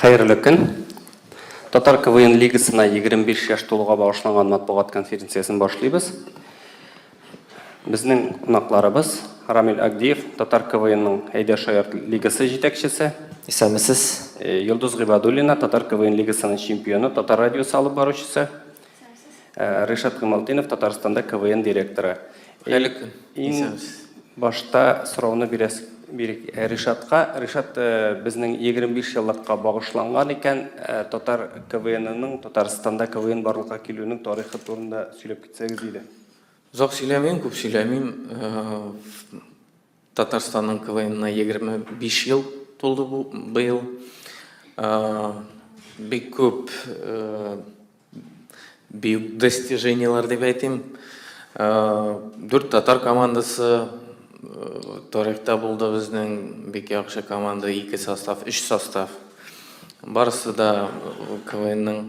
Хәерле көн. Татар КВН лигасына 25 яшь тулуга багышланган матбугат конференциясен башлыйбыз. Безнең кунакларыбыз Рамил Агдиев, Татар КВНның Әйдә шаярт лигасы җитәкчесе. Исәнмесез. Йолдыз Гыйбадуллина, Татар КВН лигасының чемпионы, Татар радиосы алып баручысы. Ришат Гыймалтдинов, Татарстанда КВН директоры. Хәерле көн. Иң башта сорауны бирәс бирик Ришатка. Ришат, безнең 25 еллыкка багышланган икән, татар КВНының, Татарстанда КВН барлыкка килүенең тарихы турында сөйләп китсәгез иде. Озак сөйләмим, күп сөйләмим. Татарстанның КВНына 25 ел тулды бу быел. Бик күп бөек достижениелар дип әйтим. Дүрт татар командасы тарихта булды безнең, бик яхшы команда, ике состав, өч состав. Барысы да КВНның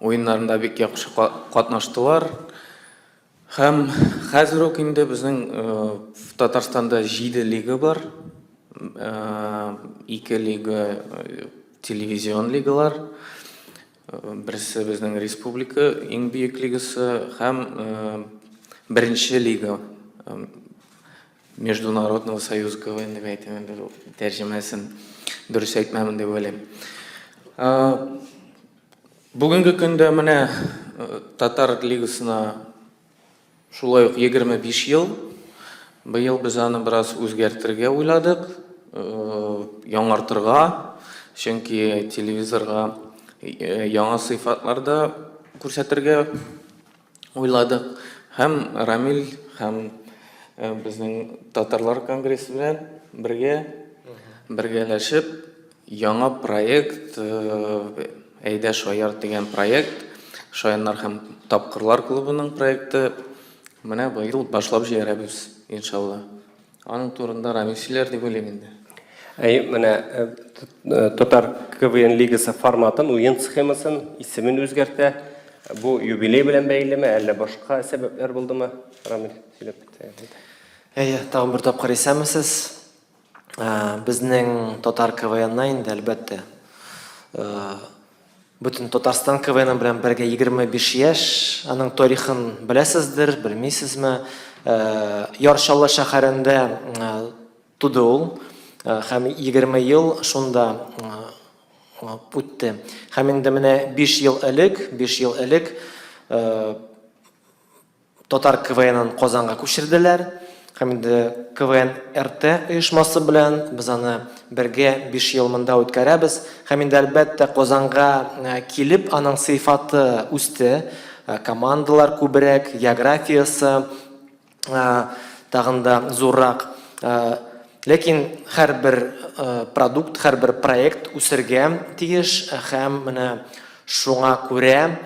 уеннарында бик яхшы катнаштылар. Һәм хәзер үк инде безнең Татарстанда җиде лига бар. Ике лига телевизион лигалар. Берсе безнең республика иң бөек лигасы һәм беренче лига Международного союза КВН дип әйтәм инде, тәрҗемәсен дөрес әйтмәмен дип уйлыйм. Бүгенге көндә менә татар лигасына шулай ук 25 ел. Быел без аны бераз үзгәртергә уйладык, яңартырга, чөнки телевизорга яңа сыйфатларда күрсәтергә уйладык. Һәм Рамил һәм безнең татарлар конгрессы белән бергә бергәләшеп яңа проект Әйдә шаяр дигән проект, Шаяннар һәм тапкырлар клубының проекты менә быел башлап җибәрәбез, иншалла. Аның турында Рамил сөйләр дип уйлыйм инде. Әй, менә татар КВН лигасы форматын, уен схемасын, исемен үзгәртә. Бу юбилей белән бәйлеме, әллә башка сәбәпләр булдымы? Рамил, сөйләп китсәгез иде. Әйе, тагын бер тапкыр исәнмесез. Безнең татар КВНна инде, әлбәттә, бөтен Татарстан КВНы белән бергә 25 яшь, аның тарихын беләсездер, белмисезме? Яр Чаллы шәһәрендә туды ул һәм 20 ел шунда үтте. Һәм инде менә 5 ел элек, 5 ел элек Татар КВНын Казанга күчерделәр. Һәм инде КВН РТ оешмасы белән без аны бергә 5 ел монда үткәрәбез. Һәм инде, әлбәттә, Казанга килеп аның сыйфаты үсте. Командалар күбрәк, географиясе тагын да зуррак. Ләкин һәрбер продукт, һәрбер проект үсергә тиеш һәм менә шуңа күрә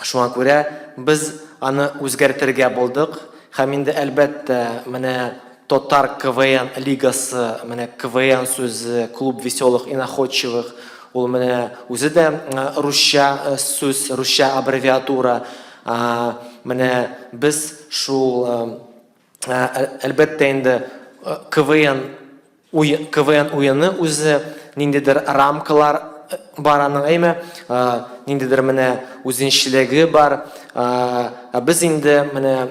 Шуңа күрә без аны үзгәртергә булдык. Һәм инде, әлбәттә, менә татар КВН лигасы, менә КВН сүзе, Клуб веселых и находчивых, ул менә үзе дә русча сүз, русча аббревиатура. Менә без шул, әлбәттә инде, КВН Уй, КВН уены үзе ниндидер рамкалар бар аның, әйме? Ниндидер менә үзенчелеге бар. Ә без инде менә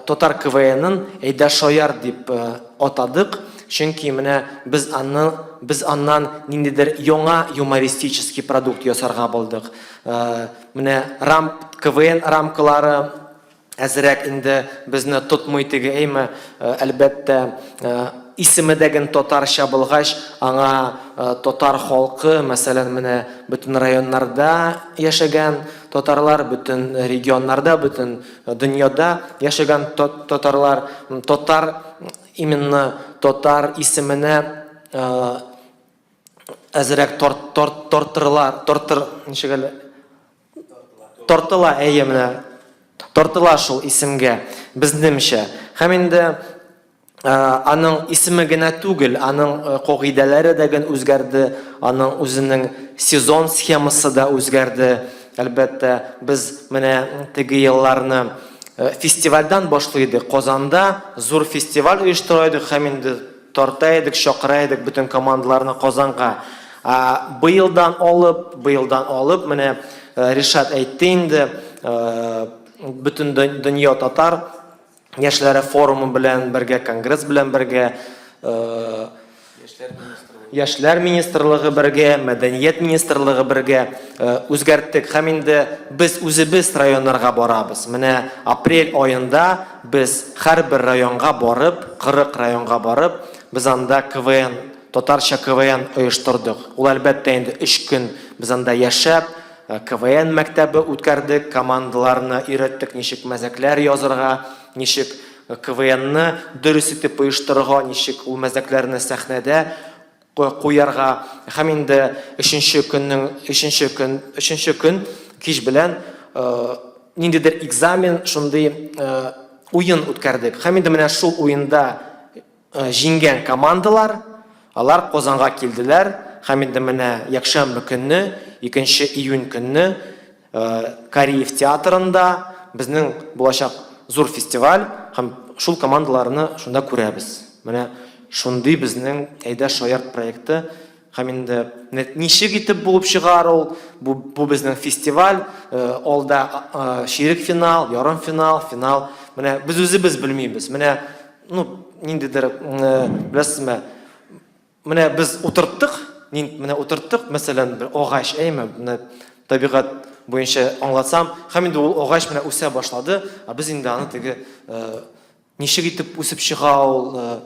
татар КВНын Әйдә шаяр дип атадык, чөнки менә без аны без аннан ниндидер яңа юмористический продукт ясарга булдык. Менә рам КВН рамкалары Әзрәк инде безне тотмый теге, әйме, әлбәттә, исеме дә ген татарча булгач, аңа татар халкы, мәсәлән, менә бөтен районнарда яшәгән татарлар, бөтен регионнарда, бөтен дөньяда яшәгән татарлар, татар, именно татар исеменә әзрәк тарт, тарт, тартырла, тартыр, ничек әле, Тартыла, әйе, менә тартыла шул исемгә, безнемчә. Һәм инде аның исеме генә түгел, аның кагыйдәләре дә гел үзгәрде, аның үзенең сезон схемасы да үзгәрде. Әлбәттә, без менә теге елларны фестивальдән башлый идек. Казанда зур фестиваль оештыра идек һәм инде. тарта идек, чакыра идек бөтен командаларны Казанга. Ә быелдан алып, быелдан алып, менә Ришат әйтте инде, бөтен дөнья татар яшьләре форумы белән бергә, конгресс белән бергә, Яшьләр министрлыгы бергә, мәдәният министрлыгы бергә үзгәрттек. Һәм инде без үзебез районнарга барабыз. Менә апрель аенда без һәрбер районга барып, 40 районга барып, без анда КВН, татарча КВН оештырдык. Ул, әлбәттә, инде өч көн без анда яшәп, КВН мәктәбе үткәрдек, командаларны өйрәттек, ничек мәзәкләр язырга, ничек КВНны дөрес итеп оештырырга, ничек ул мәзәкләрне сәхнәдә куярга. Һәм инде өченче көннең, өченче көн, өченче көн кич белән ниндидер экзамен, шундый уен үткәрдек. Һәм инде менә шул уенда җиңгән командалар, алар Казанга килделәр һәм инде менә якшәмбе көнне, икенче июнь көнне Кариев театрында безнең булачак зур фестиваль һәм шул командаларны шунда күрәбез. Менә шундый безнең Әйдә шаярт проекты һәм инде ничек итеп булып чыгар ул, бу, бу безнең фестиваль, алда чирек финал, ярым финал, финал. Менә без үзебез белмибез. Менә, ну, ниндидер, беләсезме, Менә без утырттык, менә утырттык, мәсәлән, бер агач, әйме, менә табигать буенча аңлатсам, һәм инде ул агач менә үсә башлады, ә без инде аны теге э, ничек итеп үсеп чыга ул, э,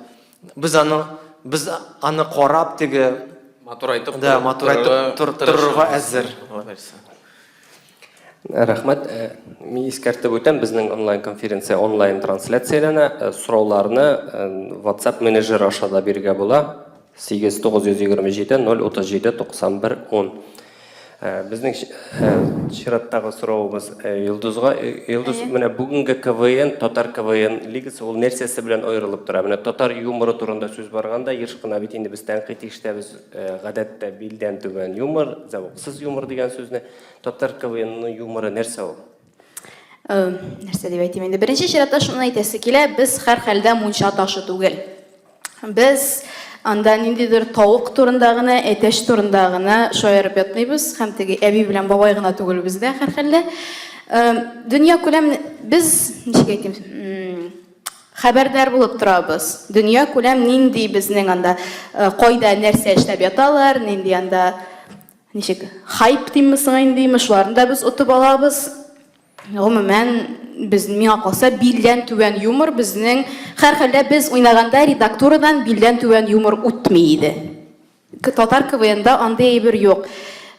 без аны без аны карап теге матурайтып да, матурайтып торырга әзер. Рәхмәт. Э, мин искәртеп үтәм, безнең онлайн-конференция онлайн трансляцияләнә. Э, сорауларны э, WhatsApp менеджеры аша да бирергә була. 8 927 037 91 10. Безнең чираттагы соравыбыз Йолдызга. Йолдыз, менә бүгенге КВН, татар КВН лигасы ул нәрсәсе белән аерылып тора? Менә татар юморы турында сүз барганда, еш кына бит инде без тәнкыйть ишетәбез, гадәттә билдән түбән юмор, зәвыксыз юмор дигән сүзне. Татар КВНның юморы нәрсә ул? Нәрсә дип әйтим инде? Беренче чиратта шуны әйтәсе килә, без һәрхәлдә мунча ташы түгел. Без анда ниндидер тавык турында гына, әтәч турында гына шаярып ятмыйбыз һәм теге әби белән бабай гына түгел бездә һәрхәлдә. Дөнья күләм без ничек әйтим, хәбәрдар булып торабыз. Дөнья күләм нинди безнең анда кайда нәрсә эшләп яталар, нинди анда Ничек, хайп димме соң инде, шуларны да без отып алабыз. Гомумән, без, миңа калса, билдән түбән юмор безнең, һәрхәлдә без уйнаганда редактурадан билдән түбән юмор үтми иде. Татар КВНда андый әйбер юк.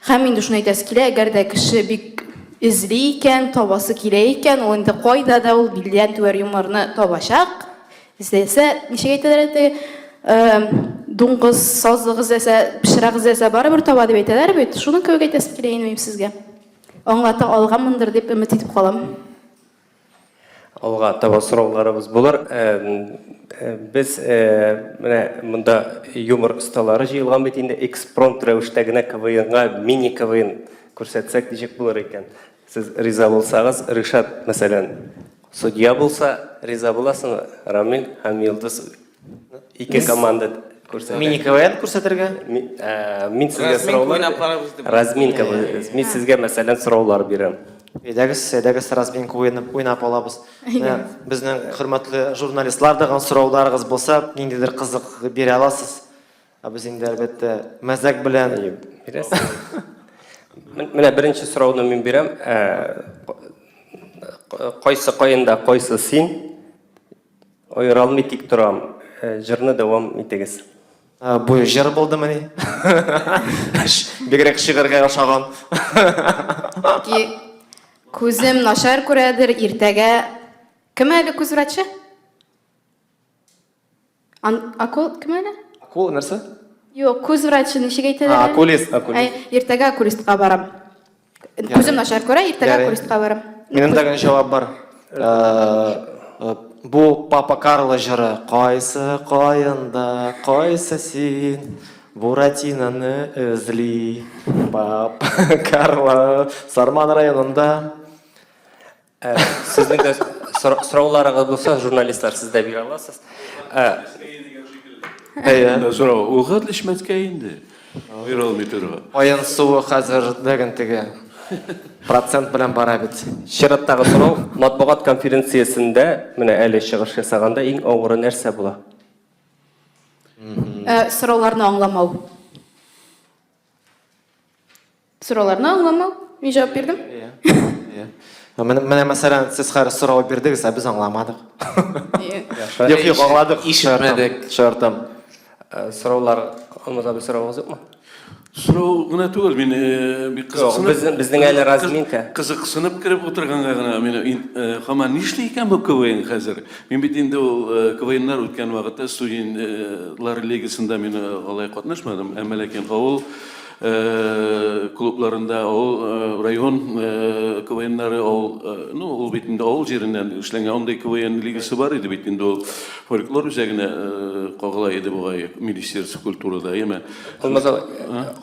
Һәм инде шуны әйтәсе килә, әгәр дә кеше бик эзли икән, табасы килә икән, ул инде кайда да ул билдән түбән юморны табачак. Эзләсә, ничек әйтәләр әле теге, дуңгыз сазлык эзләсә, пычрак эзләсә, барыбер таба дип әйтәләр бит. Шуның кебек әйтәсем килә инде минем сезгә. Аңлата алганмындыр дип өмет итеп калам. Алга таба сорауларыбыз булыр. Без менә монда юмор осталары җыелган бит инде, экспромт рәвештә генә КВНга мини КВН күрсәтсәк ничек булыр икән? Сез риза булсагыз, Ришат, мәсәлән, судья булса, риза буласыңмы? Рамил һәм Йолдыз ике команда күрсәтә. Мини КВН күрсәтергә? Мин сезгә сораулар Разминка. Мин сезгә, мәсәлән, сораулар бирәм. Әйдәгез, әйдәгез, разминка уйнап алабыз. Безнең хөрмәтле журналистлар дигән сорауларыгыз булса, ниндидер кызык бирә аласыз. Ә без инде, әлбәттә, мәзәк белән. Бирәсез. Менә беренче сорауны мин бирәм. Ә, кайсы каенда, кайсы син? Аера алмый тик торам. Ә, җырны дәвам итегез. Ә, бу җыр булдымыни? Бигрәк шигырьгә ошаган. Күзем начар күрәдер, иртәгә кем әле күз врачы? Ан, акул, кем әле? Акула нәрсә? Юк, күз врачы ничек әйтәләр? А, окулист. Окулист. Әй, иртәгә окулистка барам. Күзем начар күрә, иртәгә окулистка барам. Минем дә генә җавап бар. Э, э, бу Папа Карло җыры. Кайсы каенда, кайсы син? Буратиноны эзли. Папа Карло Сарман районында. Ә, сезнең дә сорауларыгыз булса, журналистлар, сез дә бирә аласыз. Ә, Әйе. Сорау, ул хәтле эчмәскә инде. Бирә алмый торырга. Каен суы хәзер дәген теге процент белән бара бит. Чираттагы сорау, матбугат конференциясендә, менә әле чыгыш ясаганда иң авыры нәрсә була? Э, сорауларны аңламау. Сорауларны аңламау. Мин җавап бирдем. Иә. Иә. Менә, менә мәсәлән, сез хәзер сорау бирдегез, ә без аңламадык. Юк, юк, аңладык. Ишетмәдек. Шартым. Э, сораулар, Алмаз абый, соравыгыз юкмы? Сорау гына түгел, мин э, бик кызыксынып... Безнең, безнең әле разминка. Кызыксынып кереп утырганга гына мин э, һаман нишли икән бу КВН хәзер? Мин бит инде ул КВНнар үткән вакытта студентлар лигасында мин алай катнашмадым, әмма ләкин авыл клубларында, авыл район КВНнары, авыл, ну, ул бит инде авыл җиреннән эшләнгән андый КВН лигасы бар иде бит инде ул фольклор үзәгенә кагыла иде бугай, Министерство культурада, әйеме? Алмаз абый,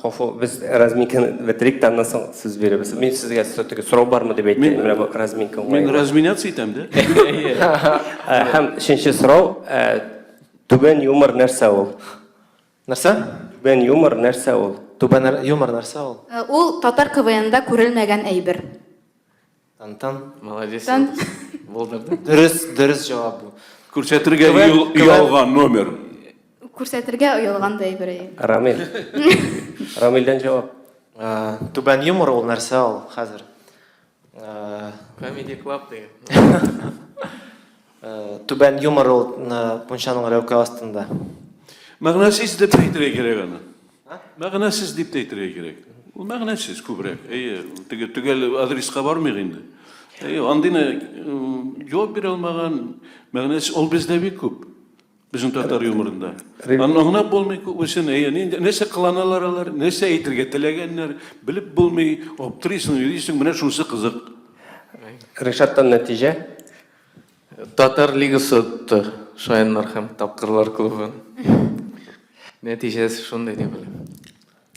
гафу, без разминканы бетерик тә, аннан соң сүз бирербез. Мин сезгә все-таки сорау бармы дип әйттем, менә бу разминка Мин разминяться итәм дә. Һәм өченче сорау, түбән юмор нәрсә ул? Нәрсә? Түбән юмор нәрсә ул? Түбән юмор нәрсә ул? Ул татар КВНда күрелмәгән әйбер. Тан-тан. Молодец. Тан. Булдырды. Дөрес, дөрес җавап бу. Күрсәтергә оялган номер. Күрсәтергә оялган да әйбер. Рамил. Рамилдән җавап. Түбән юмор ул нәрсә ул хәзер? Comedy Club дигән. Түбән юмор ул мунчаның ләүкә астында. Мәгънәсез дип әйтергә кирәк аны. Мәгънәсез дип тә әйтергә кирәк. Ул мәгънәсез күбрәк. Әйе, теге төгәл адреска бармыйк инде. Әйе, андыйны җавап бирә алмаган мәгънәсез ул бездә бик күп. Безнең татар юморында. Аны аңлап булмый күбесен. Әйе, нинди нәрсә кыланалар алар, нәрсә әйтергә теләгәннәр, белеп булмый, аптырыйсың, йөрисең, менә шунысы кызык. Ришаттан нәтиҗә. Татар лигасы отты Шаяннар һәм Тапкырлар клубын. Нәтиҗәсе шундый дип уйлыйм.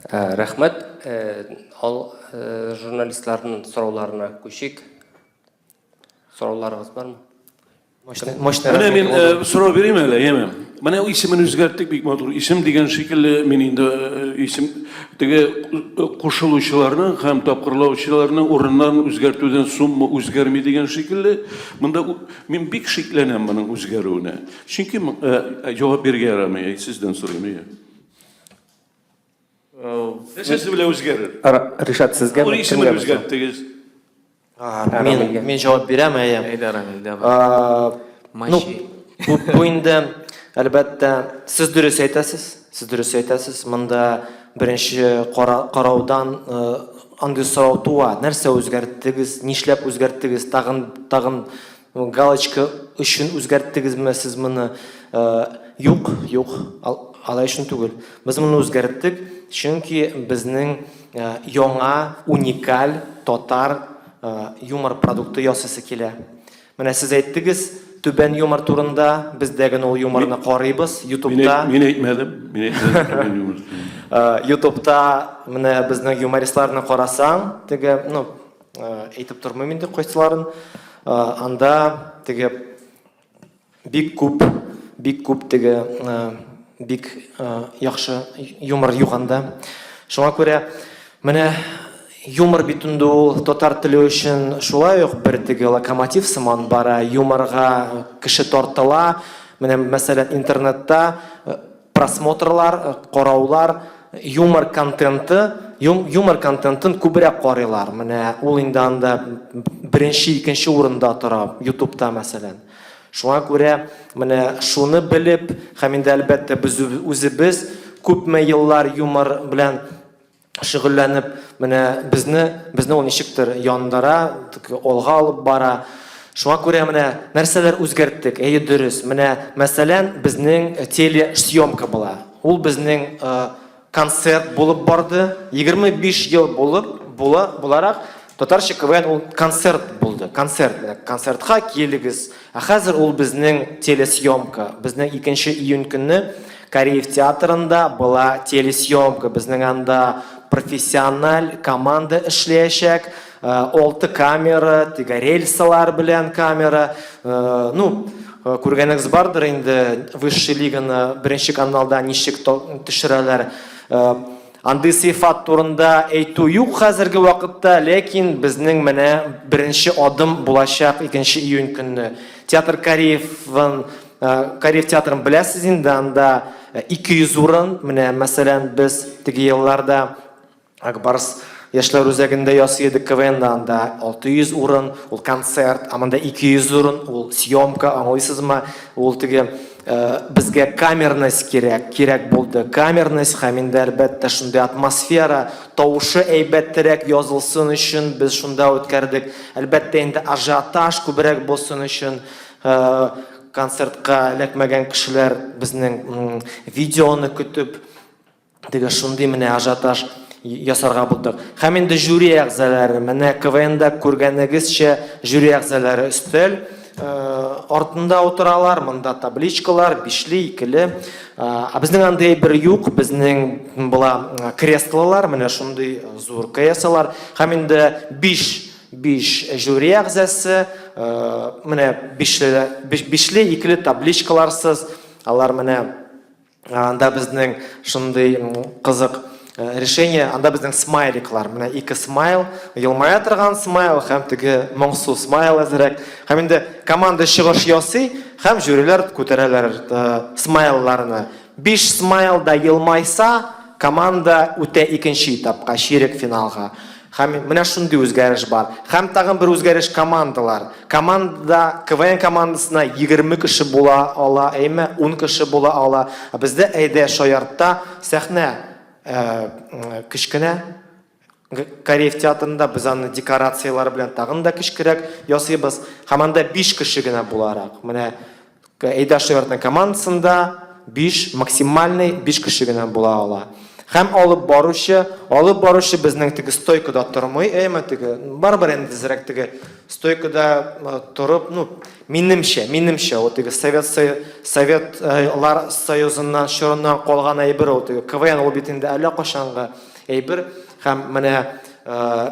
Э, рәхмәт. Э, ал э, журналистларның сорауларына күчик. Сорауларыгыз бармы? Мощный, мощный Менә мин размер. сорау бирим әле, яме. Менә исемен үзгәрттек, бик матур исем дигән шикелле, мин инде исем теге кушылучыларның һәм тапкырлаучыларның урыннарын үзгәртүдән сумма үзгәрми дигән шикелле, монда мин бик шикләнәм моның үзгәрүенә. Чөнки җавап бирергә ярамый, сездән сорыйм, әйе. Нәрсәсе белән үзгәрер? Ришат, сезгә Ул исемен үзгәрттегез. Мин, мин җавап бирәм, әйе. Әйдә, Рамил, давай. Ну, бу, бу инде, әлбәттә, сез дөрес әйтәсез, сез дөрес әйтәсез. Монда беренче кара, караудан андый сорау туа. Нәрсә үзгәрттегез, нишләп үзгәрттегез, тагын, тагын галочка өчен үзгәрттегезме сез моны? Юк, юк, алай өчен түгел. Без моны үзгәрттек, чөнки безнең яңа, уникаль татар юмор продукты ясыйсы килә. Менә сез әйттегез, түбән юмор турында, без дә генә ул юморны карыйбыз YouTube'та. Мин әйтмәдем, мин әйтмәдем түбән юмор. YouTube'та менә безнең юмористларны карасаң, теге, ну, әйтеп тормыйм инде кайсыларын, анда теге Бик күп, бик күп теге бик яхшы юмор юк анда. Шуңа күрә менә юмор бит инде ул татар теле өчен шулай ук бер теге локомотив сыман бара, юморга кеше тартыла. Менә мәсәлән интернетта просмотрлар, караулар, юмор контенты, юмор контентын күбрәк карыйлар. Менә ул инде анда беренче, икенче урында тора, ютубта мәсәлән. Шуңа күрә менә шуны белеп, һәм инде әлбәттә без үзебез күпме еллар юмор белән шөгыльләнеп, менә безне, безне ул ничектер яндыра, алга алып бара. Шуңа күрә менә нәрсәләр үзгәрттек? Әйе, дөрес. Менә, мәсәлән, безнең телесъемка була. Ул безнең концерт булып барды. 25 ел булып, була, буларак, татарча КВН ул концерт булды. Концерт. Менә концертка килегез. Ә хәзер ул безнең телесъемка. Безнең 2 июнь көнне Кариев театрында була телесъемка. Безнең анда профессиональ команда эшләячәк. 6 камера, теге рельсалар белән камера. Ну, Күргәнегез бардыр инде, Высший лиганы беренче каналда ничек төшерәләр. Андый сыйфат турында әйтү юк хәзерге вакытта, ләкин безнең менә беренче адым булачак 2 июнь көнне. Театр Кариевын, Кариев театрын беләсез инде, анда 200 урын. Менә, мәсәлән, без теге елларда Акбарс яшьләр үзәгендә ясый идек КВНда, анда 600 урын, ул концерт, ә монда 200 урын, ул съемка, аңлыйсызмы? Ул теге безгә камерность кирәк, кирәк булды. Камерность һәм инде әлбәттә шундый атмосфера, тавышы әйбәтрәк язылсын өчен без шунда үткәрдек. Әлбәттә инде ажиотаж күбрәк булсын өчен концертка эләкмәгән кешеләр безнең видеоны көтеп Теге шундый менә ажиотаж ясарга булдык. Һәм инде жюри әгъзалары, менә КВНда күргәнегезчә, жюри әгъзалары өстәл артында утыралар, монда табличкалар, бишле, икеле. Ә безнең андый әйбер юк, безнең була креслолар, менә шундый зур креслолар. Һәм инде биш биш жюри әгъзасы, менә бишле, бишле, икеле табличкаларсыз, алар менә Анда безнең шундый кызык решение, анда безнең смайликлар, менә ике смайл, елмая торган смайл һәм теге моңсу смайл әзрәк. Һәм инде команда чыгыш ясый һәм жюрилар күтәрәләр смайлларны. Биш смайл да елмайса, команда үтә икенче этапка, чирек финалга. Һәм менә шундый үзгәреш бар. Һәм тагын бер үзгәреш командалар. Командада, КВН командасына 20 кеше була ала, әйме, 10 кеше була ала. Ә бездә әйдә шаяртта сәхнә кечкенә. Кариев театрында без аны декорацияләр белән тагын да кечкерәк ясыйбыз. Һәм анда 5 кеше генә буларак. Менә Әйдә Шевертның командасында 5, максимальный 5 кеше генә була ала. Һәм алып баручы, алып баручы безнең теге стойкада тормый, әйме теге, барыбер инде әзрәк теге стойкада торып, ну, минемчә, минемчә, ул теге Совет Советлар Союзыннан чорыннан калган әйбер ул теге КВН ул бит инде әллә кайчангы әйбер. Һәм менә,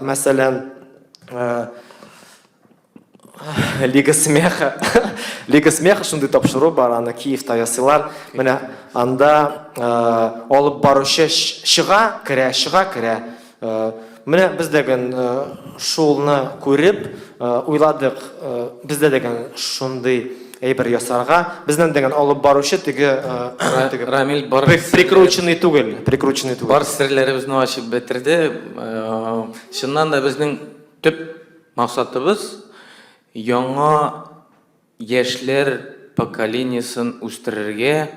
мәсәлән, Лига смеха. Лига смеха шундый тапшыру бар, аны Киевта ясыйлар. Менә анда э, алып баручы чыга, керә, чыга, керә. Э, менә без дәген э, шулны күреп уйладык, бездә дәген шундый әйбер ясарга. Безнең дәген алып баручы теге теге Рамил бар прикрученный түгел, прикрученный түгел. Бар серләребезне ачып бетерде. Чыннан да безнең төп Максатыбыз, яңа яшьләр поколениесен үстерергә,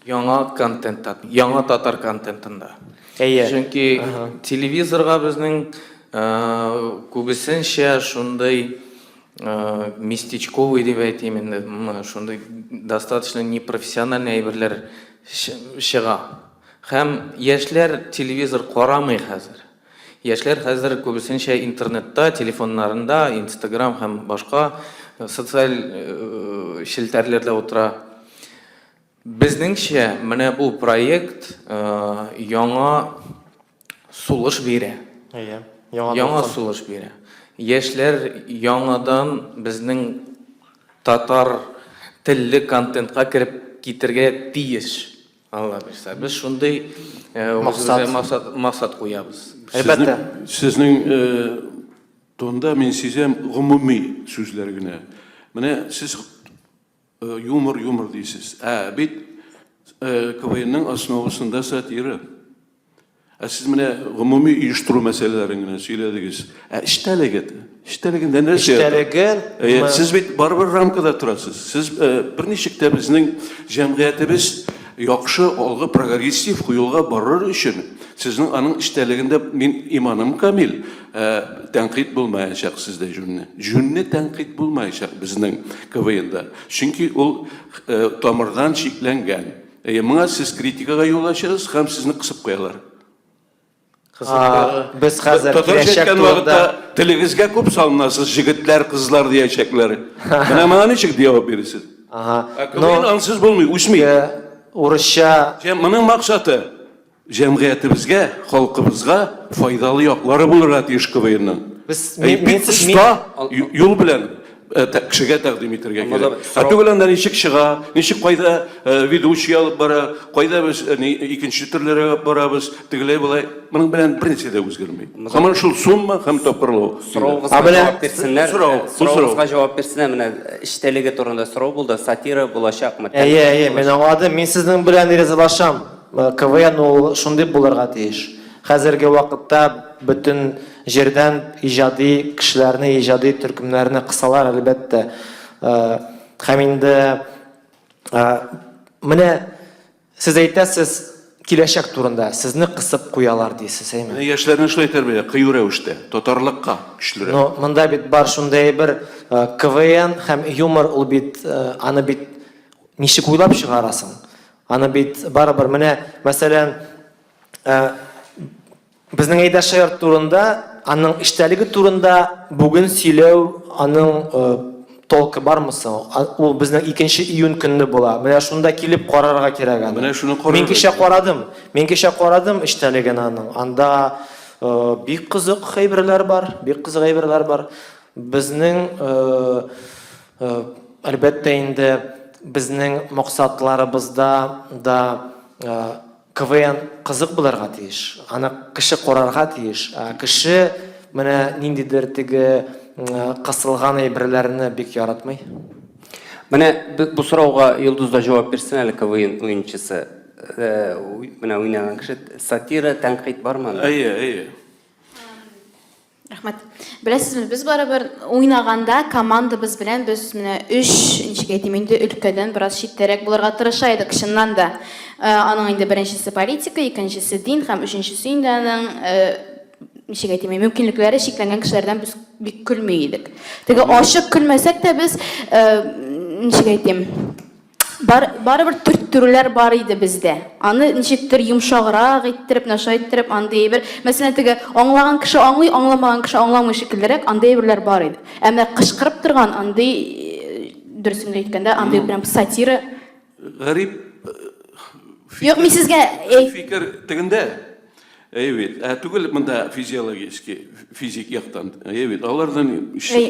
яңа контентта, яңа татар контентында. Әйе. Чөнки телевизорга безнең күбесенчә шундый местечковый дип әйтим инде, шундый достаточно непрофессиональный әйберләр чыга. Һәм яшьләр телевизор карамый хәзер. Яшьләр хәзер күбесенчә интернетта, телефоннарында, Инстаграм һәм башка социаль челтәрләрдә утыра. Безнеңчә, менә бу проект яңа сулыш бирә. Әйе, яңа Яңа сулыш бирә. Яшьләр яңадан безнең татар телле контентка кереп китергә тиеш. Алла бирсә, без шундый максат, максат, максат куябыз. Әлбәттә. Сезнең тонда мин сизәм гомуми сүзләр генә. Менә сез юмор, юмор дисез. Ә бит КВНның основасында сатира. Ә сез менә гомуми оештыру мәсьәләләрен генә сөйләдегез. Ә эчтәлеге, эчтәлегендә нәрсә? Эчтәлеге, Әйе, сез бит барыбер рамкада торасыз. Сез берничек тә безнең җәмгыятебез яхшы алгы прогрессив юлга барыр өчен сезнең аның эчтәлегендә мин иманым камил, тәнкыйть булмаячак сездә җүнне. Җүнне тәнкыйть булмаячак безнең КВНда. Чөнки ул тамырдан чикләнгән. Әйе, моңа сез критикага юл ачасыз һәм сезне кысып куялар. Без хәзер киләчәк турында телегезгә күп салынасыз, җегетләр, кызлар диячәкләр. Менә моңа ничек җавап бирерсез? Ага. Ә КВН ансыз булмый, үсми. Урысча. Моның максаты җәмгыятебезгә, халкыбызга файдалы яклары булырга тиеш КВНның. Без Бик оста юл белән кешегә тәкъдим итәргә кирәк. Ә түгел анда ничек чыга, ничек кайда ведущий алып бара, кайда без икенче төрлерәк алып барабыз, тегеләй болай. Моның белән бернәрсә дә үзгәрми. Һаман шул сумма һәм тапкырлау. Соравыгызга җавап бирсеннәр. Сорау, Соравыгызга җавап бирсеннәр. Менә эчтәлеге турында сорау булды. Сатира булачакмы? Әйе, әйе, мин аңладым. Мин сезнең белән ризалашам. КВН ул шундый булырга тиеш. Хәзерге вакытта бөтен җирдән иҗади кешеләрне, иҗади төркемнәрне кысалар, әлбәттә. Һәм инде менә сез әйтәсез киләчәк турында, сезне кысып куялар дисез, әйме? Менә яшьләрне шулай тәрбия, кыю рәвештә, татарлыкка көчлерәк. Но монда бит бар шундый әйбер, КВН һәм юмор ул бит, аны бит ничек уйлап чыгарасың? Аны бит барыбер менә, мәсәлән, Безнең Әйдә шаяр турында, аның эчтәлеге турында бүген сөйләү аның толкы бармы соң? Ул безнең 2 июнь көнне була. Менә шунда килеп карарга кирәк аны. Менә шуны карарга. Мин кичә карадым. Мин кичә карадым эчтәлеген аның. Анда бик кызык әйберләр бар, бик кызык әйберләр бар. Безнең әлбәттә инде безнең максатларыбызда да КВН кызык булырга тиеш, аны кеше карарга тиеш. Ә кеше менә ниндидер теге кысылган әйберләрне бик яратмый. Менә бу сорауга Йолдыз да җавап бирсен әле, КВН уенчысы. Менә уйнаган кеше. Сатира, тәнкыйть бармы анда? Әйе, әйе. Рәхмәт. Беләсезме, без барыбер уйнаганда командабыз белән без менә өч, ничек әйтим инде, өлкәдән бераз читтәрәк булырга тырыша идек, чыннан да. Э, аның инде беренчесе политика, икенчесе дин һәм өченчесе инде аның э, ничек әйтим, мөмкинлекләре чикләнгән кешеләрдән без бик көлми идек. Теге ачык көлмәсәк тә без, э, ничек әйтим, Бар, барыбер төрттерүләр бар иде бездә. Аны ничектер йомшаграк иттереп, наша иттереп, андый әйбер. Мәсәлән, теге аңлаган кеше аңлый, аңламаган кеше аңламый шикеллерәк, андый әйберләр бар иде. Ә менә кычкырып торган андый, э, дөресен генә әйткәндә, андый прям сатира. Гарип Юк, мин сезгә әйт. Фикер тегендә. Әйе бит. Ә түгел монда физиологический, физик яктан. Әйе бит. Алардан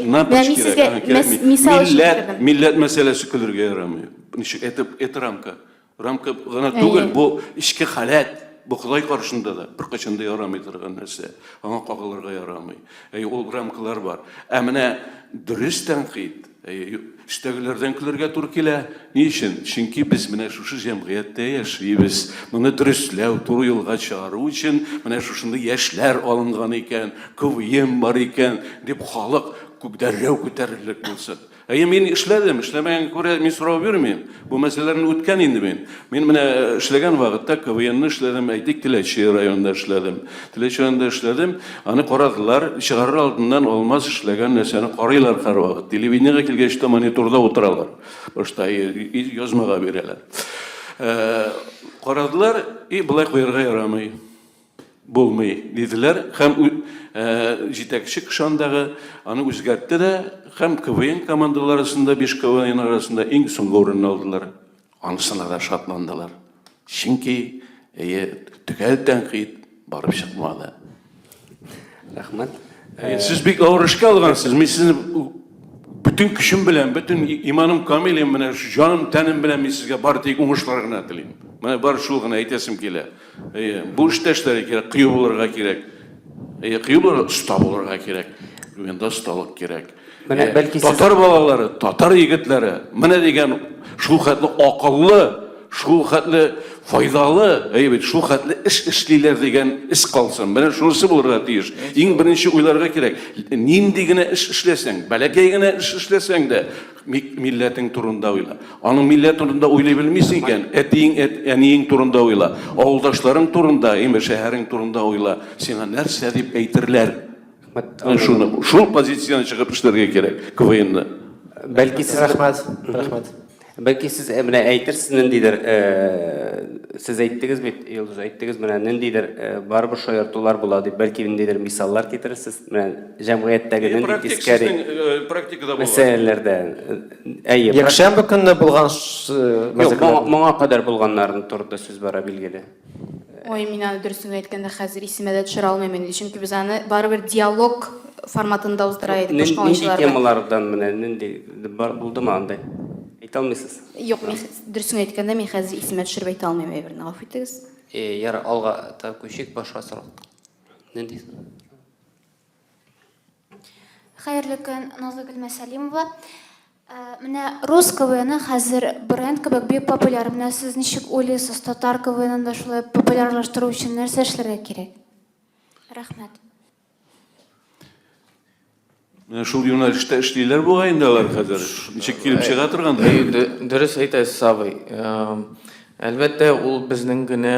напрочь кирәк. Милләт, милләт мәсьәләсе көлергә ярамый. Ничек это, это рамка. Рамка гына түгел, бу эчке халәт. Бу Ходай каршында да беркайчан да ярамый торган нәрсә. Аңа кагылырга ярамый. Әйе, ул рамкалар бар. Ә менә дөрес тәнкыйть, Әйе, өстәгеләрдән көлергә туры килә. Ни өчен? Чөнки без менә шушы җәмгыятьтә яшибез. Моны дөресләү, туры юлга чыгару өчен менә шушындый яшьләр алынган икән, КВН бар икән, дип халык дәррәү күтәрерлек булсын. Әйе, мин эшләдем, эшләмәгәнгә күрә мин сорау бирмим. Бу мәсьәләләрне үткән инде мин. Мин менә эшләгән вакытта КВНны эшләдем, әйтик, Теләче районында эшләдем. Теләче районында эшләдем, аны карадылар, чыгарыр алдыннан Алмаз эшләгән нәрсәне карыйлар һәрвакыт. Телевидениегә килгәч тә мониторда утыралар. Башта язмага бирәләр. Карадылар, и болай куярга ярамый. Булмый, диделәр һәм җитәкче кеше андагы аны үзгәртте дә һәм КВН командалары арасында, 5 КВН арасында иң соңгы урынны алдылар. Анысына да шатландылар. Чөнки, әйе, төгәл тәнкыйть барып чыкмады. Рәхмәт. Әйе, сез бик авыр эшкә алгансыз. Мин сезне бөтен көчем белән, бөтен иманым камилем, менә җаным, тәнем белән мин сезгә бары тик уңышлар гына телим. Менә бары шул гына әйтәсем килә. Әйе, бу эштә эшләргә кирәк, кыю булырга кирәк. Әйе, кыю булырга, оста булырга кирәк. Уенда осталык кирәк. Менә бәлки сез Татар балалары, татар егетләре, менә дигән шул хәтле акыллы, шул хәтле файдалы, әйе бит, шул хәтле эш эшлиләр дигән эш калсын. Менә шунысы булырга тиеш. Иң беренче уйларга кирәк. Нинди генә эш эшләсәң, бәләкәй генә эш эшләсәң дә, милләтең турында уйла. Аның милләт турында уйлый белмисең икән, әтиең, әниең турында уйла, авылдашларың турында, имеш, шәһәрең турында уйла. Сиңа нәрсә дип әйтерләр? Шуны, шул позициядән чыгып эшләргә кирәк КВНны. Бәлки сез Рәхмәт, рәхмәт. Бәлки сез э, менә әйтерсез ниндидер, э, сез әйттегез бит, Йолдыз, әйттегез менә ниндидер э, барыбер шаяртулар була дип, бәлки ниндидер мисаллар китерерсез, менә җәмгыятьтәге нинди Практик тискәре сезнең практикада булган. мәсьәләләрдә. Әйе. Якшәмбе көнне булган Юк, моңа кадәр булганнарын турында сүз бара, билгеле. Ой, мин аны дөресен әйткәндә хәзер исемә дә төшерә алмыйм инде, чөнки без аны барыбер диалог. форматында уздыра идек башка Нинди уенчылар белән. темалардан менә нинди бар булдымы андай? Әйтә алмыйсыз? Юк, мин дөресен әйткәндә, мин хәзер исемә төшереп әйтә алмыйм әйберне, гафу итегез. Э, Ярар, алга таба күчик, башка сорау. Нинди? Хәерле көн, Назлыгөл Мәсәлимова. Э, Менә рус КВНы хәзер бренд кебек бик популяр. Менә сез ничек уйлыйсыз, татар КВНын да шулай популярлаштыру өчен нәрсә эшләргә кирәк? Рәхмәт. Менә шул юнәлештә эшлиләр бугай инде алар хәзер. Ничек килеп чыга торгандыр. Әйе, дөрес әйтәсез, абый. Әлбәттә, ул безнең генә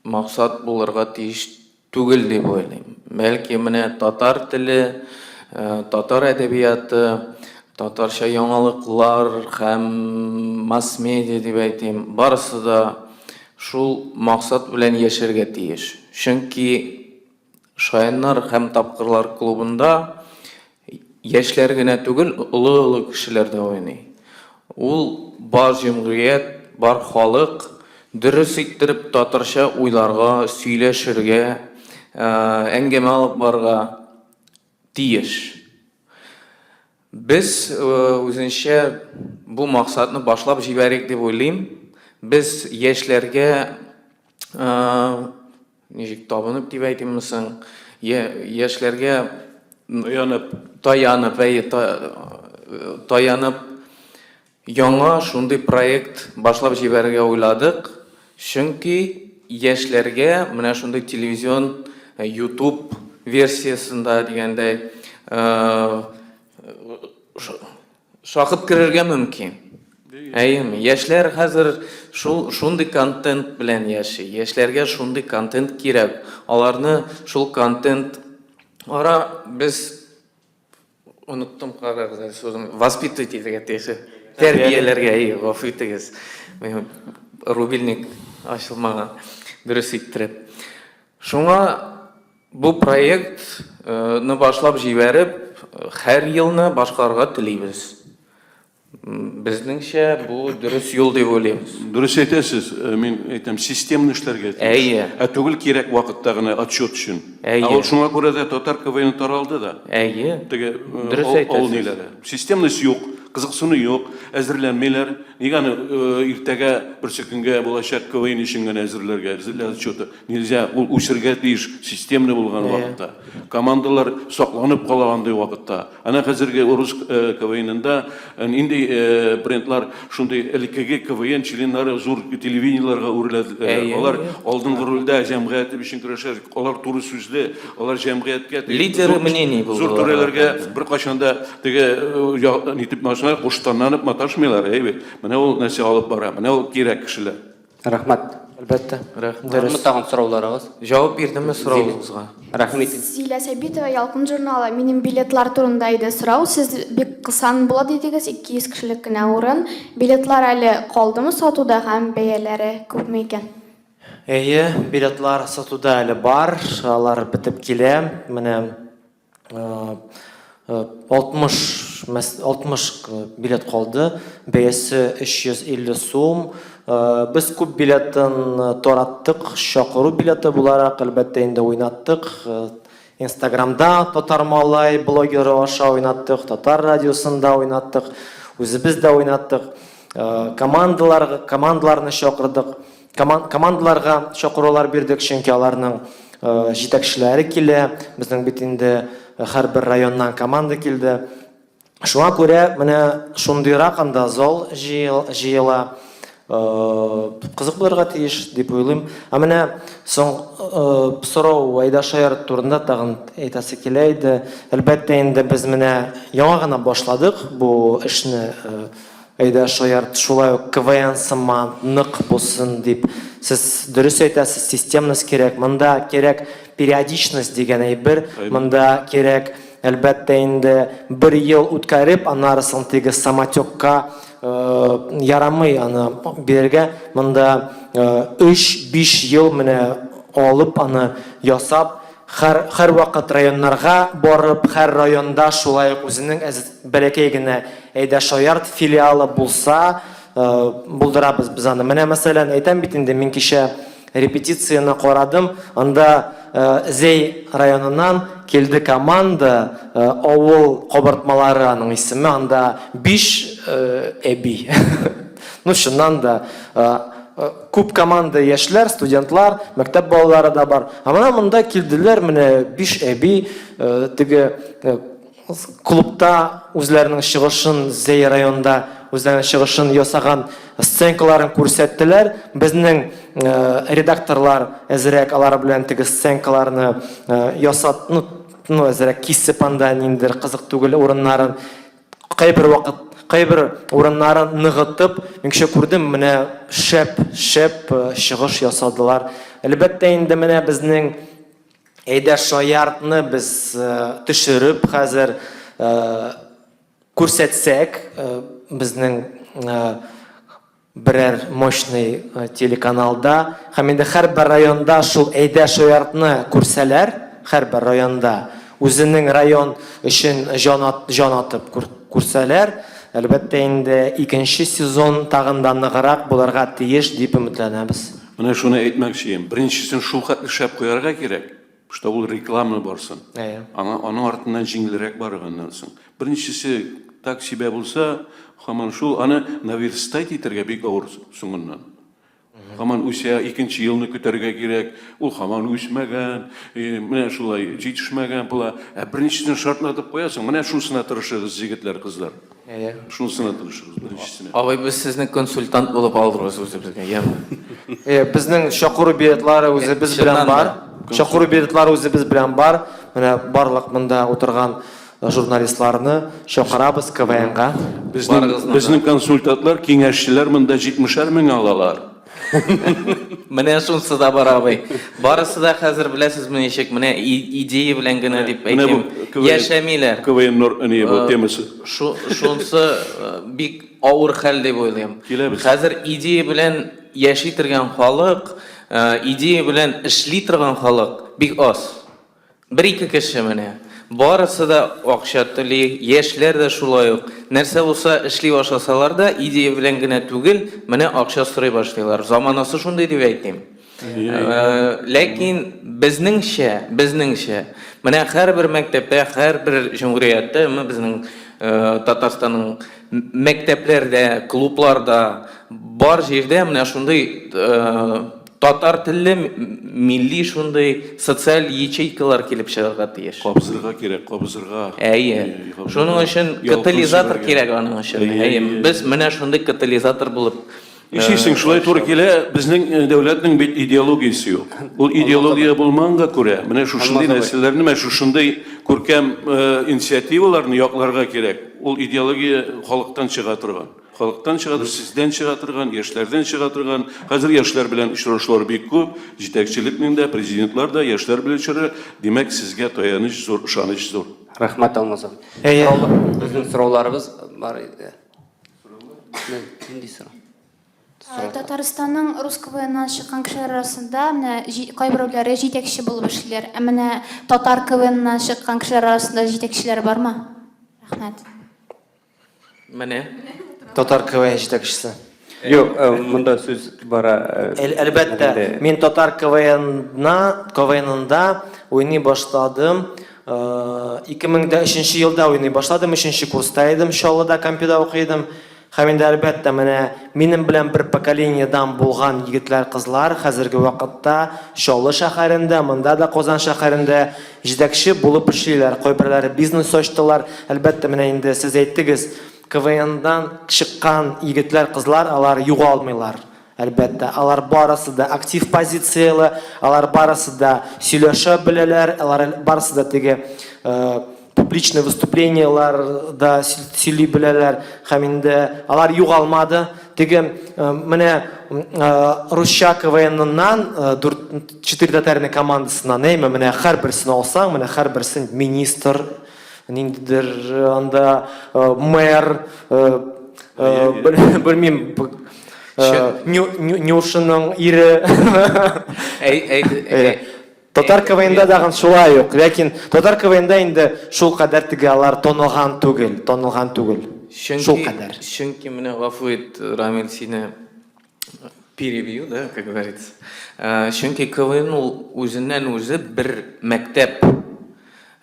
максат булырга тиеш түгел дип уйлыйм. Бәлки менә татар теле, татар әдәбияты, татарча яңалыклар һәм масс-медиа дип әйтим, барысы да шул максат белән яшәргә тиеш. Чөнки Шаяннар һәм тапкырлар клубында яшьләр генә түгел, олы-олы кешеләр дә уйный. Ул бар җөмгыять, бар халык дөрес иттереп татарча уйларга, сөйләшергә, әңгәмә алып барырга тиеш. Без үзенчә бу максатны башлап җибәрик дип уйлыйм. Без яшьләргә ничек табынып дип әйтимме соң, яшьләргә таянып, таянып, әйе, таянып яңа шундый проект башлап җибәрергә уйладык. Чөнки яшьләргә менә шундый телевизион YouTube версиясендә дигәндәй Шакып керергә мөмкин. Әйеме? Яшьләр хәзер шул шундый контент белән яши. Яшьләргә шундый контент кирәк. Аларны шул контент ара без оныттым карагыз әле сүзен. Воспитывать итәргә тиеш. Тәрбияләргә, әйе, гафу итегез. Рубильник ачылмаган. Дөрес иттереп. Шуңа бу проектны башлап җибәреп, һәр елны башкарырга телибез. Безнеңчә, бу дөрес юл дип уйлыйбыз. Дөрес әйтәсез, мин әйтәм, системно эшләргә тиеш. Әйе. Ә түгел кирәк вакытта гына отчет өчен. Әйе. Ә ул шуңа күрә дә татар КВН таралды да. Әйе. Теге Дөрес авыл әйтәсез. ниләре. Системность юк, кызыксыну юк, әзерләнмиләр. Нигә аны иртәгә, берсекөнгә булачак КВН өчен генә әзерләргә, для отчета? Нельзя, ул үсергә тиеш, системный булган вакытта. Командалар сакланып кала андый вакытта. Әнә хәзерге урыс КВНында нинди брендлар, шундый элеккеге КВН членнары зур телевидениеләргә үреләделәр. Алар алдынгы рольдә җәмгыять өчен көрәшә, алар туры сүзле, алар җәмгыятькә Лидеры мнений булдылар. Зур түрәләргә беркайчан да теге нитеп маташмыйлар, куштанланып маташмыйлар, әйе бит. Менә ул нәрсә алып бара, менә ул кирәк кешеләр. Рәхмәт. Әлбәттә. Рәхмәт. Бармы тагын сорауларыгыз? Җавап бирдемме соравыгызга? Рәхим итегез. Зилә Сәбитова, Ялкын журналы. Минем билетлар турында иде сорау. Сез бик кысан була дидегез, 200 кешелек кенә урын. Билетлар әле калдымы сатуда һәм бәяләре күпме икән? Әйе, билетлар сатуда әле бар, алар бетеп килә. Менә 60 60 билет калды. Бәясе 350 сум. Без күп билетын тараттык, чакыру билеты буларак, әлбәттә инде уйнаттык. Инстаграмда Татар малай блогеры аша уйнаттык, Татар радиосында уйнаттык, үзебез дә уйнаттык. Командалар, командаларны чакырдык. Командаларга чакырулар бирдек, чөнки аларның җитәкчеләре килә. Безнең бит инде һәрбер районнан команда килде. Шуңа күрә менә шундыйрак анда зал җыела. Кызык булырга тиеш дип уйлыйм. Ә менә соң сорау Әйдә шаяр турында тагын әйтәсе килә иде. Әлбәттә инде без менә яңа гына башладык бу эшне. Әйдә, шаярт, шулай ук КВН сыман нык булсын дип. Сез дөрес әйтәсез, системность кирәк. Монда кирәк периодичность дигән әйбер. Монда кирәк, әлбәттә инде, бер ел үткәреп, аннары соң теге самотекка ярамый аны бирергә. Монда өч-биш ел менә алып аны ясап, һәр һәрвакыт районнарга барып, һәр районда шулай ук үзенең әз бәләкәй генә Әйдә шаярт филиалы булса, булдырабыз без аны. Менә мәсәлән, әйтәм бит инде, мин кичә репетицияне карадым, анда Зәй районыннан килде команда, авыл кабартмалары аның исеме, анда 5 әби. Ну, чыннан да, күп команда яшьләр, студентлар, мәктәп балалары да бар. Ә менә монда килделәр, менә 5 әби, теге Клубта үзләренең чыгышын Зәй районында үзләренең чыгышын ясаган сценкаларын күрсәттеләр. Безнең редакторлар әзрәк алар белән теге сценкаларны ясат, ну, ну әзрәк кисеп анда ниндидер кызык түгел урыннарын кайбер вакыт кайбер урыннарын ныгытып, мин кичә күрдем, менә шәп, шәп чыгыш ясадылар. Әлбәттә инде менә безнең Әйдә шаяртны без төшереп хәзер күрсәтсәк, безнең берәр мощный телеканалда һәм инде һәрбер районда шул әйдә шаяртны күрсәләр, һәрбер районда үзенең район өчен җан җан атып күрсәләр, әлбәттә инде икенче сезон тагын да ныграк булырга тиеш дип өметләнәбез. Менә шуны әйтмәкче идем. Беренчесен шул хәтле шәп куярга кирәк, что ул реклама барсын. Әйе. Аңа аның артыннан җиңелрәк барганнан соң. Беренчесе так себя булса, һаман шул аны наверстать итәргә бик авыр соңыннан. Һаман үсә, икенче елны көтәргә кирәк. Ул һаман үсмәгән, менә шулай җитешмәгән була. Ә беренчесен шартлатып куясың. Менә шунысына тырышыгыз, егетләр, кызлар. Әйе. Шунысына тырышыгыз, беренчесенә. Абый, без сезне консультант булып алырбыз үзебезгә, яме? Әйе, безнең чакыру билетлары үзебез белән бар. Чакыру билетлары үзебез белән бар. Менә барлык монда утырган журналистларны чакырабыз КВНга. Безнең, безнең консультантлар, киңәшчеләр монда 70 мең алалар. Менә шунысы да бар, абый. Барысы да хәзер беләсезме ничек, менә идея белән генә дип әйтим, яшәмиләр. КВН нор, не бу э, темасы. Шу, шунысы э, бик авыр хәл дип уйлыйм. Киләбез. Хәзер идея белән яши торган халык, э, идея белән эшли торган халык бик аз. Бер-ике кеше менә. Барысы да акча тели, яшьләр дә шулай ук. Нәрсә булса эшли башласалар да, идея белән генә түгел, менә акча сорый башлыйлар. Заманасы шундый дип әйтим. Ләкин безнеңчә, безнеңчә, менә һәрбер мәктәптә, һәрбер җөмһүрияттә, безнең Татарстанның мәктәпләрдә, клубларда, бар җирдә менә шундый Татар телле милли шундый социаль ячейкалар килеп чыгарга тиеш. Кабызырга кирәк, кабызырга. Әйе. Шуның өчен катализатор кирәк аның өчен. Әйе. Без менә шундый катализатор булып Нишлисең, шулай туры килә, безнең дәүләтнең бит идеологиясе юк. Ул идеология булмаганга күрә, менә шушындый нәрсәләрне, менә шушындый күркәм инициативаларны якларга кирәк. Ул идеология халыктан чыга торган. Халыктан чыга, сездән чыга торган, яшьләрдән чыга торган. Хәзер яшьләр белән очрашулар бик күп. Җитәкчелекнең дә, президентлар да яшьләр белән очраша. Димәк, сезгә таяныч зур, ышаныч зур. Рәхмәт, Алмаз абый. Әйе. Безнең сорауларыбыз бар иде. Нинди сорау? Татарстанның рус КВНнан чыккан кешеләр арасында менә кайберәүләре җитәкче булып эшлиләр. Ә менә татар КВНнан чыккан кешеләр арасында җитәкчеләр бармы? Рәхмәт. Менә. Татар КВН җитәкчесе. Юк, э, монда сүз бара. Э, әлбәттә, мин татар КВНна, КВНында уйный башладым. 2003 э, елда уйный башладым, 3 курста идем, Чаллыда компьюда укый идем. Һәм инде әлбәттә, менә минем белән бер поколениедан булган егетләр, кызлар хәзерге вакытта Чаллы шәһәрендә, монда да Казан шәһәрендә җитәкче булып эшлиләр. Кайберләре бизнес ачтылар. Әлбәттә, менә инде сез әйттегез, КВНдан чыккан егетләр, кызлар, алар югалмыйлар. Әлбәттә, алар барысы да актив позицияле, алар барысы да сөйләшә беләләр, алар барысы да теге э, публичный выступлениелар да сөйли беләләр һәм инде алар югалмады. Теге э, менә э, русча КВНнан четыре татарина командасыннан, әйме, менә һәрберсен алсаң, менә һәрберсен министр, ниндидер анда мэр, белмим, Нюшаның ире. Татар КВНда дагын шулай ук, ләкин татар КВНда инде шул кадәр теге алар танылган түгел, танылган түгел. Шул кадәр. Чөнки менә гафу ит, Рамил, сине перебью, да, как говорится. Чөнки КВН ул үзеннән үзе бер мәктәп.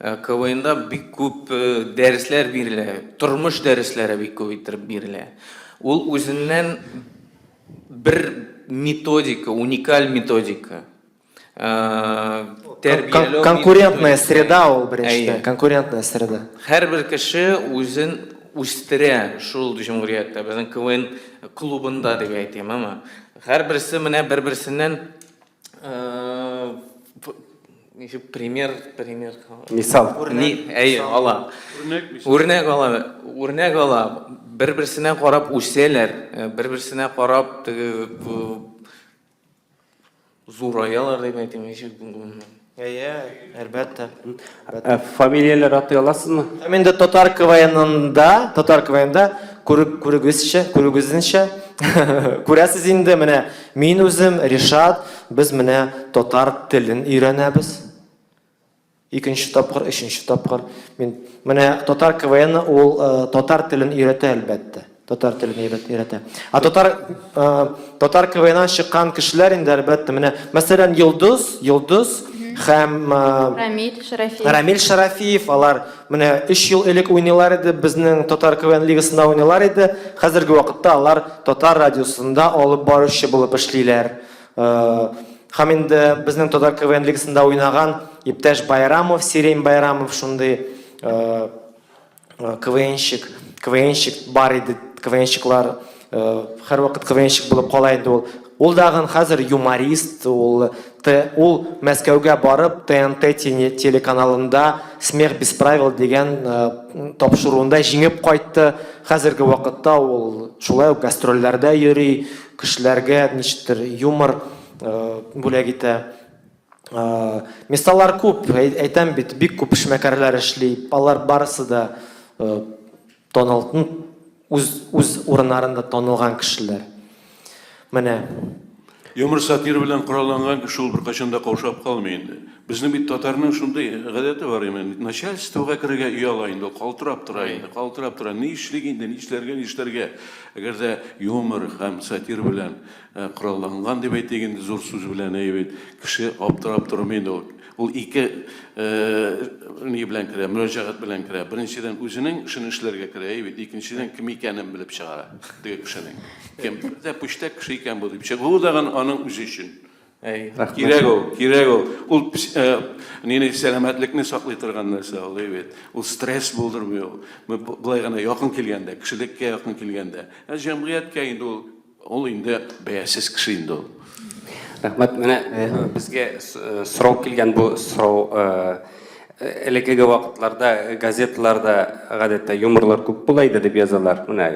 КВНда бик күп дәресләр бирелә, тормыш дәресләре бик күп иттереп бирелә. Ул үзеннән бер методика, уникаль методика. Тәрбияләү Конкурентная среда ул беренчедән, конкурентная среда. Һәрбер кеше үзен үстерә шул җөмһүрияттә, безнең КВН клубында дип әйтим, әмма һәрберсе менә бер-берсеннән ничек пример, пример. Мисал. Ни, әйе, ала. Үрнәк ала, үрнәк ала. Бер-берсенә карап үсәләр, бер-берсенә карап теге Зураялар дип әйтим, ничек Әйе, әлбәттә. Ә фамилияләр атый аласызмы? Һәм инде татар КВНында, татар КВНда күреп күрегезчә, күрегезенчә, күрәсез инде менә мин үзем, Ришат, без менә татар телен өйрәнәбез. Икенче тапкыр, өченче тапкыр. Мин менә татар КВН ул э, татар телен өйрәтә әлбәттә. Татар телен өйрәтә. Ә татар э, татар КВНнан чыккан кешеләр инде әлбәттә менә мәсәлән Йолдыз, Йолдыз һәм э, Рамиль Шарафиев. Рамиль Шарафиев алар менә 3 ел элек уйныйлар иде, безнең татар КВН лигасында уйныйлар иде. Хәзерге вакытта алар татар радиосында алып баручы булып эшлиләр. Һәм инде безнең татар КВН лигасында уйнаган иптәш Байрамов, Сирень Байрамов шундый КВНщик, КВНщик бар иде, КВНщиклар һәрвакыт КВНщик булып кала инде ул. Ул дагын хәзер юморист, ул Т, ул Мәскәүгә барып ТНТ телеканалында Смех без правил дигән тапшыруында җиңеп кайтты. Хәзерге вакытта ул шулай ук гастрольләрдә йөри, кешеләргә ничектер юмор бүләк итә. Мисаллар күп, әйтәм бит, бик күп эшмәкәрләр эшли. Алар барысы да таныл, үз үз урыннарында танылган кешеләр. Менә. Юмор сатира белән коралланган кеше ул беркайчан да каушап калмый инде. Безнең бит татарның шундый гадәте бар, именно начальствога керергә ояла инде, ул калтырап тора инде, калтырап тора. Ни эшлик инде, нишләргә, нишләргә? Әгәр дә юмор һәм сатира белән коралланган дип әйтик инде, зур сүз белән, әйе бит, кеше аптырап тормый инде ул. Ул ике ни белән керә, мөрәҗәгать белән керә. Беренчедән, үзенең эшен эшләргә керә, әйе бит. Икенчедән, кем икәнен белеп чыгара теге кешенең. Кем дә пүчтәк кеше икән бу дип чыгуы дагын аның үзе өчен. Кирәк ул, кирәк ул. Ул нине сәламәтлекне саклый торган нәрсә ул, әйе бит. Ул стресс булдырмый ул. Болай гына якын килгәндә, кешелеккә якын килгәндә. Ә җәмгыятькә инде ул Ул инде бәясез кеше инде ул. Рәхмәт. Менә безгә сорау килгән бу сорау элеккеге вакытларда газеталарда гадәттә юморлар күп була иде дип язалар. Менә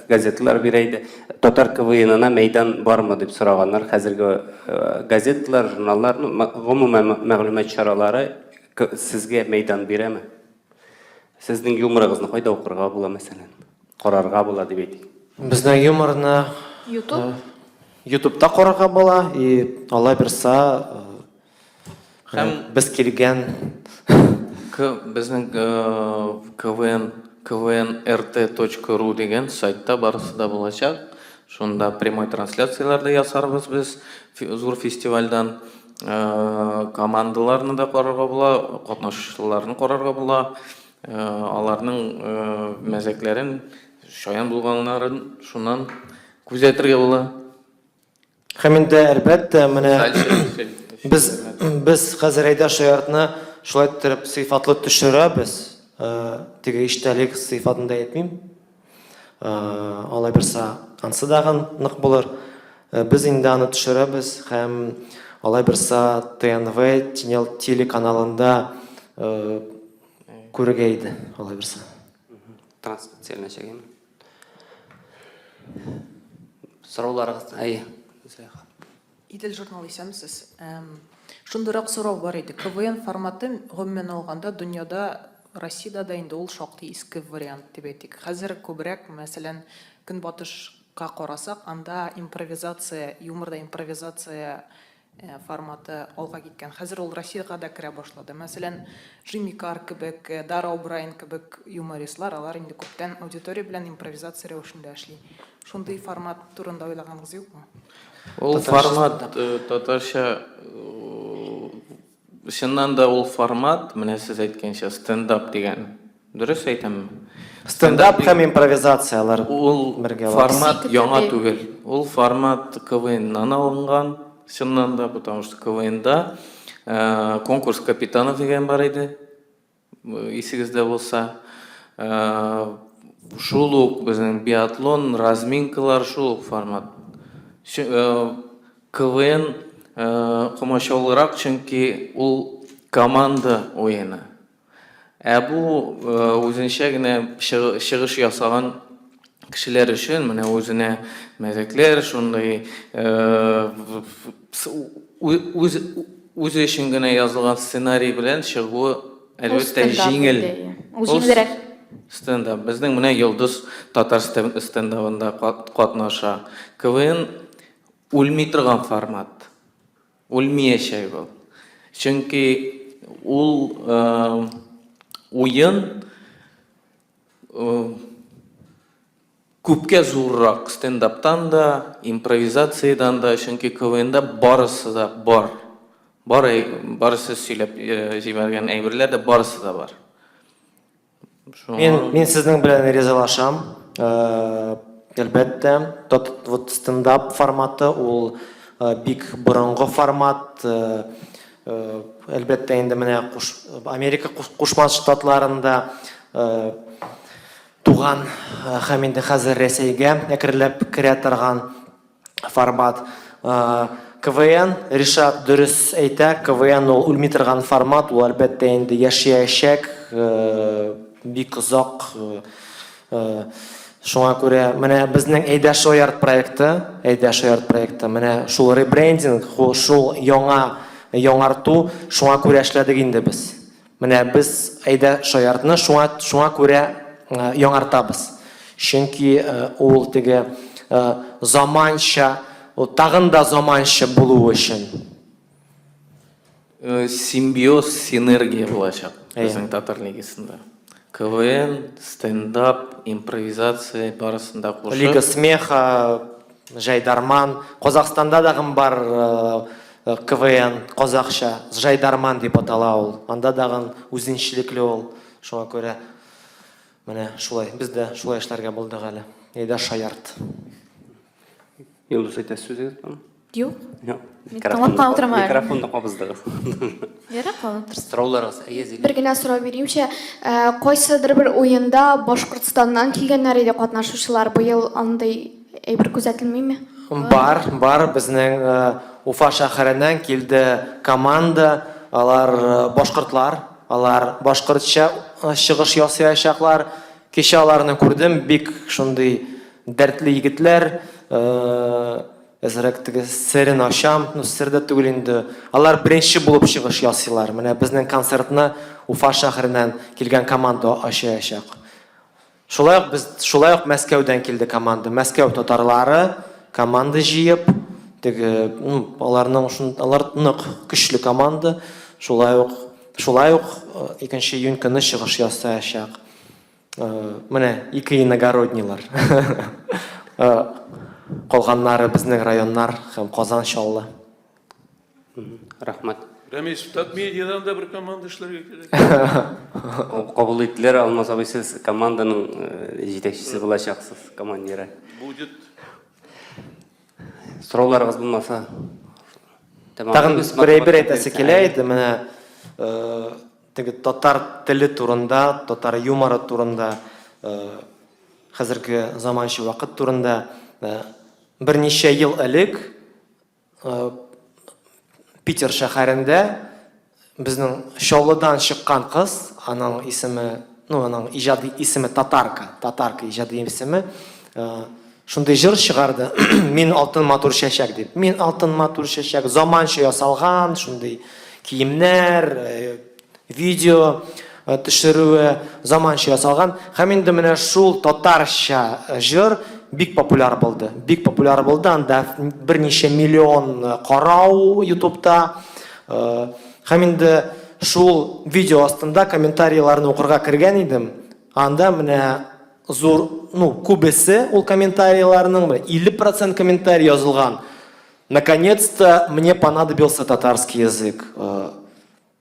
газеталар бирә иде. Татар КВНына мәйдан бармы дип сораганнар. Хәзерге газеталар, журналлар, ну, гомумән мәгълүмат чаралары сезгә мәйдан бирәме? Сезнең юморыгызны кайда укырга була, мәсәлән? Карарга була дип әйтик. Безнең юморны YouTube? YouTube'та карарга була и алай берса һәм без килгән К безнең КВН kvnrt.ru дигән сайтта барысы да булачак. Шунда прямой трансляцияләр дә ясарбыз без зур фестивальдән. Командаларны да карарга була, катнашучыларны карарга була. Аларның мәзәкләрен, шаян булганнарын шуннан күзәтергә була. Һәм инде, әлбәттә, менә без без хәзер әйдә шаяртны шулай иттереп сыйфатлы төшерәбез. Теге эчтәлек сыйфатында әйтмим. Алай булса, ансы дагын нык булыр. Без инде аны төшерәбез һәм алай булса ТНВ телеканалында Күрергә иде, алай булса. Трансляцияләнәчәк әйеме? Сорауларыгыз, әйе. Зөләйха. Идел журнал исәнмесез. Шундыйрак сорау бар иде. КВН форматы гомумән алганда дөньяда, Россиядә дә инде ул шактый иске вариант дип әйтик. Хәзер күбрәк, мәсәлән, Көнбатышка карасак, анда импровизация, юморда импровизация форматы алга киткән. Хәзер ул Россиягә дә керә башлады. Мәсәлән, Джимми Карр кебек, Дара О'Брайен кебек юмористлар, алар инде күптән аудитория белән импровизация рәвешендә эшли. Шундый формат турында уйлаганыгыз юкмы? Ул формат татарча. Чыннан да ул формат, менә сез әйткәнчә, стендап дигән. Дөрес әйтәмме? Стендап һәм импровизацияләр ул бергә бар. формат яңа түгел. Ул формат КВНнан алынган, чыннан да, потому что КВНда э, конкурс капитанов дигән бар иде. Исегездә булса, э, шул ук безнең биатлон, разминкалар шул ук формат. Э, КВН комачаулырак, чөнки ул команда уены. Ә бу үзенчә генә чыгыш ясаган кешеләр өчен менә үзенә мәзәкләр, шундый үз үзе өчен генә язылган сценарий белән чыгуы әлбәттә җиңел. Ул җиңелрәк. Стендап. Безнең менә Йолдыз татар стендабында катнаша. КВН үлми торган формат. Үлмиячәк ул. Чөнки ул уен күпкә зуррак стендаптан да, импровизациядән дә, чөнки КВНда барысы да бар. Бар, барысы сөйләп җибәргән әйберләр дә барысы да бар. Мин, мин сезнең белән ризалашам. Әлбәттә, тот, вот стендап форматы ул бик борынгы формат. Әлбәттә, инде менә Америка Кушма Штатларында туган һәм инде хәзер Рәсәйгә әкренләп керә торган формат. КВН, Ришат дөрес әйтә, КВН ул үлми торган формат, ул әлбәттә инде яшәячәк бик озак. Шуңа күрә менә безнең Әйдә Шоярт проекты, Әйдә Шоярт проекты, менә шул ребрендинг, шул яңа яңарту, шуңа күрә эшләдек инде без. Менә без Әйдә шаяртны шуңа шуңа күрә яңартабыз. Чөнки ул теге заманча, ул тагын да заманча булуы өчен. Симбиоз, синергия булачак безнең татар лигасында. КВН, стендап, импровизация барысын да кушып. Лига смеха, Жайдарман. Казахстанда дагын бар КВН казахча Жайдарман дип атала ул. Анда дагын үзенчәлекле ул. Шуңа күрә менә шулай без дә шулай эшләргә булдык әле. Әйдә шаярт. Йолдыз әйтәсе сүзегез бармы? Юк. Юк. Мин тыңлап кына утырам әле. Микрофонны кабыздыгыз. Ярар, кабып торсын. Сорауларыгыз, әйе, Зилә. Бер генә сорау биримче, кайсыдыр бер уенда Башкортстаннан килгәннәр иде катнашучылар, быел андый Әйбер күзәтелмиме? Бар, бар. Безнең Уфа шәһәреннән килде команда. Алар башкортлар, алар башкортча чыгыш ясаячаклар. Кичә аларны күрдем, бик шундый дәртле егетләр. Әзрәк теге серен ачам, ну сер дә түгел инде. Алар беренче булып чыгыш ясыйлар. Менә безнең концертны Уфа шәһәреннән килгән команда ачаячак. Шулай ук без шулай ук Мәскәүдән килде команда. Мәскәү татарлары команда җыеп, теге, ну, аларның шун, алар нык көчле команда. Шулай ук, шулай ук 2 июнь көне чыгыш ясаячак. Менә ике иногороднийлар. Калганнары безнең районнар һәм Казан, Чаллы. Рәхмәт. Рәмис, Татмедиадан да бер команда эшләргә кирәк. Кабул иттеләр, Алмаз абый, сез команданың э, җитәкчесе булачаксыз, командиры. Будет. Сорауларыгыз булмаса, Тагын бер әйбер әйтәсе килә иде, менә э, теге татар теле турында, татар юморы турында, э, хәзерге заманча вакыт турында берничә ел элек Питер шәһәрендә безнең Чаллыдан чыккан кыз, аның исеме, ну, аның иҗади исеме Татарка, Татарка иҗади исеме, шундый җыр чыгарды, Мин алтын матур чәчәк дип. Мин алтын матур чәчәк, заманча ясалган, шундый киемнәр, Видео төшерүе заманча ясалган. Һәм инде менә шул татарча җыр бик популяр булды. Бик популяр булды. Анда берничә миллион карау ютубта. Һәм инде шул видео астында комментарийларны укырга кергән идем. Анда менә зур, ну, күбесе ул комментарийларның, 50% комментарий язылган. Наконец-то мне понадобился татарский язык.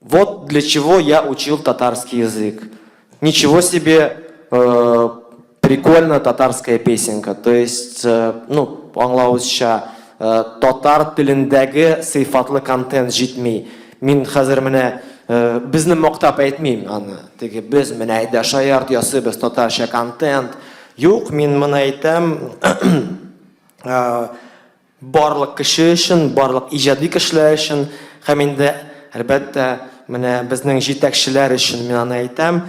Вот для чего я учил татарский язык. Ничего себе, прикольно татарская песенка. То есть, ну, аңлавызча, татар телендәге сыйфатлы контент җитми. Мин хәзер менә безне мактап әйтмим аны. Теге без менә әйдә шаярт ясыйбыз татарча контент. Юк, мин моны әйтәм, Барлык кеше өчен, барлык иҗади кешеләр өчен һәм инде, әлбәттә, менә безнең җитәкчеләр өчен мин аны әйтәм,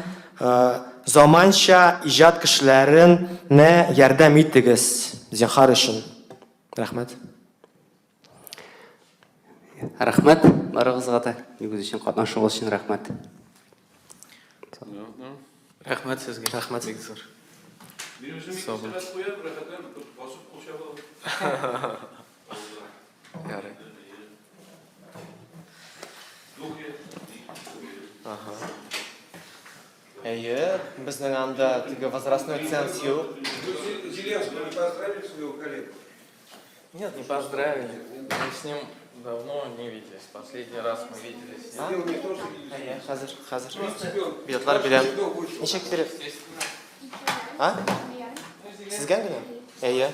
заманча иҗат кешеләренә ярдәм итегез, зинһар өчен. Рәхмәт. Рәхмәт барыгызга да, үз өчен катнашуыгыз өчен рәхмәт. Рәхмәт сезгә. Рәхмәт. Бик зур. Мин үзем ике Сау бул. сәгать куям, рәхәтләнеп басып кул чабам. Ярый. Әйе, безнең анда теге возрастной ценз юк. Зеленского не поздравили своего коллегу? Нет, не поздравили. Мы с ним давно не виделись. Последний раз мы виделись с ним. Дело не в том, что виделись. Әйе, хәзер, хәзер. В принципе, он Билетлар ваш бирәм. всегда вышел. Ничек кирәк? А? Сезгә генә? Әйе.